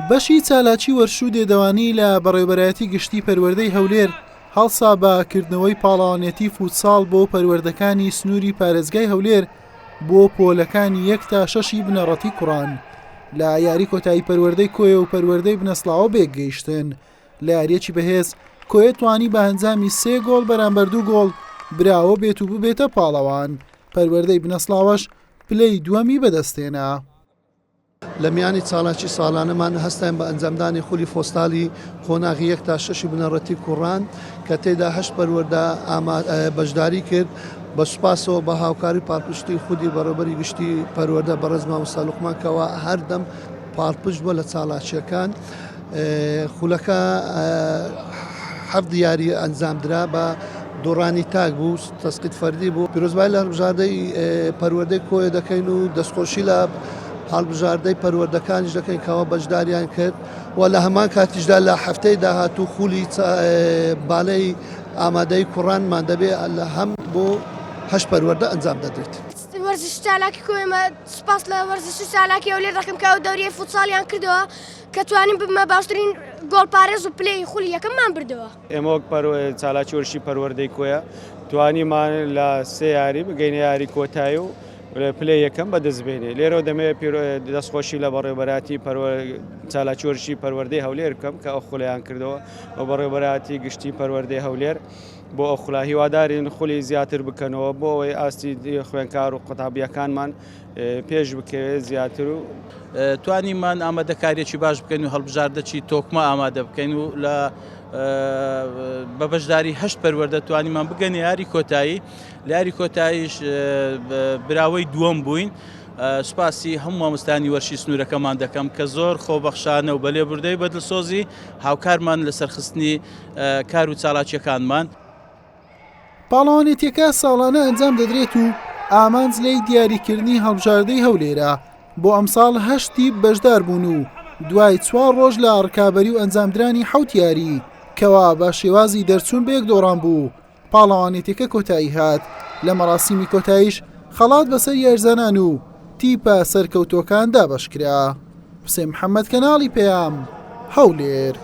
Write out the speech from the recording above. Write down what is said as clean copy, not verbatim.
بەشی چالاکی وەرش و دێدەوانی لە بەڕێوەبەرایەتی گشتی پەروەردەی هەولێر هەڵسا بە کردنەوەی پاڵەوانێتی فوتساڵ بۆ پەروەردەکانی سنووری پارێزگای هەولێر بۆ پۆلەکانی یەک تا شەشی بنەڕەتی کوڕان لە یاری کۆتایی پەروەردەی کۆیە و پەروەردەی بنەسڵاوە بێکگەیشتن لە یاریەکی بەهێز کۆیە توانی بە ئەنجامی سێ گۆڵ بەرامبەر دوو گۆڵ براوە بێت و ببێتە پاڵەوان پەروەردەی بنەسڵاوەش پلەی دووەمی بەدەستهێنا. لە میانی چالاکی ساڵانەمان هەستاین بە ئەنجامدانی خولی فۆستالی قۆناغی یەک تا شەشی بنەڕەتی کوڕان کە تێیدا هەشت پەروەردە بەشداری کرد بە سوپاسەوە بە هاوکاری پاڵپشتی خودی بەڕێوەبەری گشتی پەروەردە بەڕێز مامۆستا لوقمان کەوا هەردەم پاڵپشت بووە لە چالاکییەکان. خولەکە حەفت یاری ئەنجامدرا بە دۆڕانی تاک بوو تەسقیت فەردی بوو پیرۆزبای لە هەڵبژاردەی پەروەردەی کۆیە دەکەین و دەستخۆشی لە هەڵبژاردەی پەروەردەکانیش دەکەین کەەوە بەشداریان کرد و لە هەمان کاتیشدا لە هەفتەی داهاتوو خولی بالەی ئامادەی کوڕانمان دەبێ لە هەم بۆ هەشت پەروەردە ئەنجام دەدرێت. وەرزش چالاکی کۆیمە سوپاس لە وەرزش چالاکی هەولێر دەکەم کە ئەو دەوریەی فوتساڵیان کردەوە کە توانیم ببمە باشترین گۆڵپارێز و پلەی خولی یەکەممان بردەوە. ئێمە وەک چالاکی وەرزشی پەروەردەی کۆیە توانیمان لە سێ یاری بگەینە یاری کۆتایی و پلەی یەکەم بەدەست بێنێ. لێرەوە دەمەوێت دەستخۆشی لە بەڕێوەبەرایەتی چالاکی وەرزشی پەروەردەی هەولێر بکەم کە ئەو خولەیان کردەوە و بەڕێوەبەرایەتی گشتی پەروەردەی هەولێر بۆ ئەو خولە هیوادارین خولی زیاتر بکەنەوە بۆ ئەوەی ئاستی خوێنکار و قوتابیەکانمان پێش بکەوێت زیاتر و توانیمان ئامادەکاریەکی باش بکەین و هەڵبژاردەکی تۆکمە ئامادە بکەین و لە بە بەشداری هەشت پەروەردە توانیمان بگەنە یاری کۆتایی لە یاری کۆتاییش براوەی دووەم بووین. سوپاسی هەموو مامۆستایانی وەرشی سنوورەکەمان دەکەم کە زۆر خۆبەخشانە و بە لێبوردەی بە دڵسۆزی هاوکارمان لە سەرخستنی کار و چالاکیەکانمان. پاڵەوانێتیەکە ساڵانە ئەنجام دەدرێت و ئامانج لێی دیاریکردنی هەڵبژاردەی هەولێرە، بۆ ئەمساڵ هەشت تیپ بەشداربوون و دوای چوار ڕۆژ لە ڕکابەری و ئەنجامدرانی حەوت یاری کەوا بە شێوازی دەرچوون بە یەک دۆڕان بوو پاڵەوانێتیەکە کۆتایی هات، لە مەراسیمی کۆتاییش خەڵات بەسەر یارزانان و تیپە سەرکەوتووەکان دابەشکرا. حوسێن محەمەد کەناڵی پەیام، هەولێر.